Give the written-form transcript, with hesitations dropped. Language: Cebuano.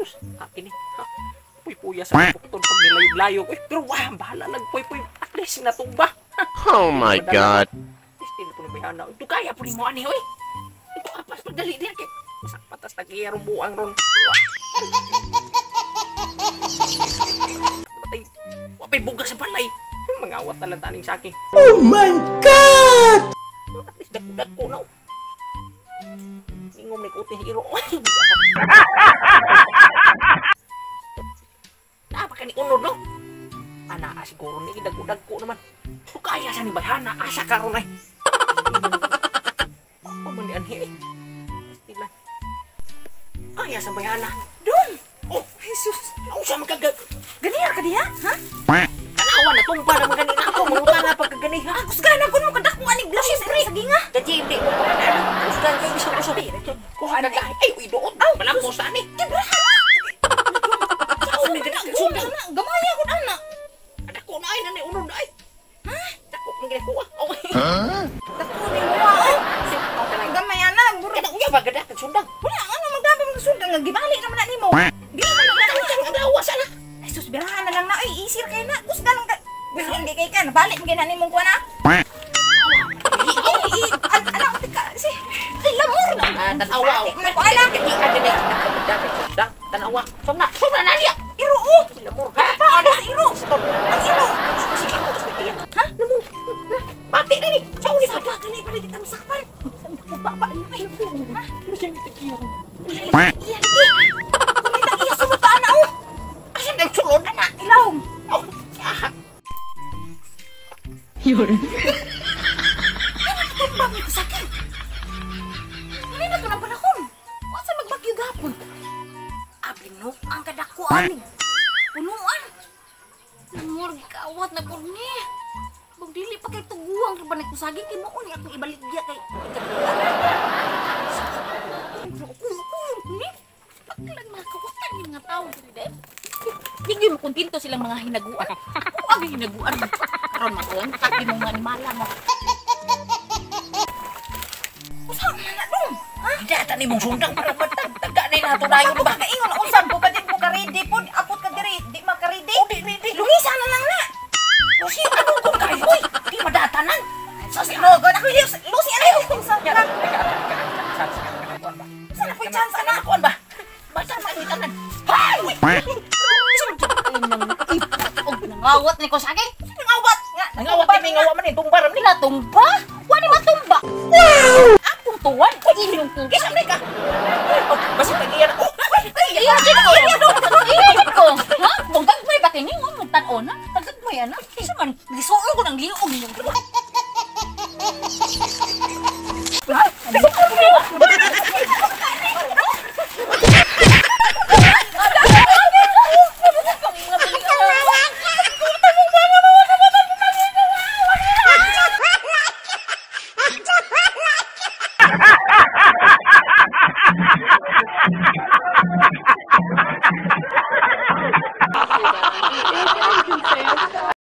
Sus, akin eh. Puy-puya sa bukton pag nilayog-layog. Uy, pero wah, bahala lang puy-puy. At least natumba. Oh my God. Still po ni Bayana. Ito kaya po ni mo ani, oy. Ito apas pagdali diya kay. Sakpatas tag-iyarong buang ron. Matay. Wapay bugas sa balay. Mangawat na lang taning saki. Oh my God! At least dako-dako na. Ningom ni kuti hiro. Napaka ni unod no. Ana siguro ni dagko-dagko naman. Ito kaya sa ni Bayana asa karon ay. Ako man ni anhi. Stila. Kaya sa Bayana. Dun. Oh, Jesus. Unsa man kag ganiya ka diha, ha? Tanawa na tumba na man gani nako, manguta na pagkagani ha. Kusgan ako mo kadako aning blushes sa ginga. Dadi hindi mo pa. Kusgan kay bisan usa. Kuha na gahi. Ay, uy doon. Malamo sa ani. Sao ni gani sundang? Gamaya gud ana. Dako na ay nanay unod ay. Ha? Dako man gani kuha. Ha? Dako ni mo ay. Gamay ana, buro. Kada uya ba gada kag sundang? Wala ano magdami mga sundang nga gibali naman na nimo. Dili man na ang gawas ana. Ay sus, birahan na lang na ay isir kay na. Kusgan lang ka. Kusgan kay ka balik man gani nimong kuha na. Ana ka si. Ay lamor na. Tanawa. Ana. Tanawa. Sumna, sumna na niya. Iro oh. Lamor. Paano sa iro? Ang iro. Ha? Lamor. Mati na ni. Sao ni pa gani pala kita masakpan. Pa pa ano ay. Ha? Iya lagi. Kumita iya sumuta ana oh. Asa nang sulod ana? Ilawom. Oh. Yun. Ano ko sakit? Ano na to ng panahon? Wasa magbagyo gapon? Abling no, ang kadako ani. Punuan. Namor kawat na pud ni. Bug dili pa kay tuguang ra ba nagkusagi kay mao ni akong ibaligya kay. Ni paglag mga kawatan ni mga tawo diri de. Di gyud mo kontento silang mga hinaguan. Ako ang hinaguan. Karon makulang kay mo nga mala mo. Usa man na dong? Ha? Data ni mong sundang para matag taga ni nato dayon ba? Kaingon unsa po ka din po ka ready pod apot ka diri di maka-ready. O di ready. Lungisa na lang na. Lusi ano kung kayo oy? Di madatanan. Sa sinugon ako Lusi ano unsa ka? Usa na po'y chance ana. Kuan ba? Basta man ni tanan. Hay! Og nangawat ni ko sa akin. Nangawat nga. Nangawat ni ngawat man ni tumba ram nila tumba. Wa ni matumba. Wow! Akong tuwan. Inyong tuwan. Kisa man ka. Basta tagiyan ako. Iya jud ko. Iya jud ko. Ha? Bugagmay ba kini mo tan-on na? Tagagmay ana. Kisa man gisuon ko nang liog ninyong.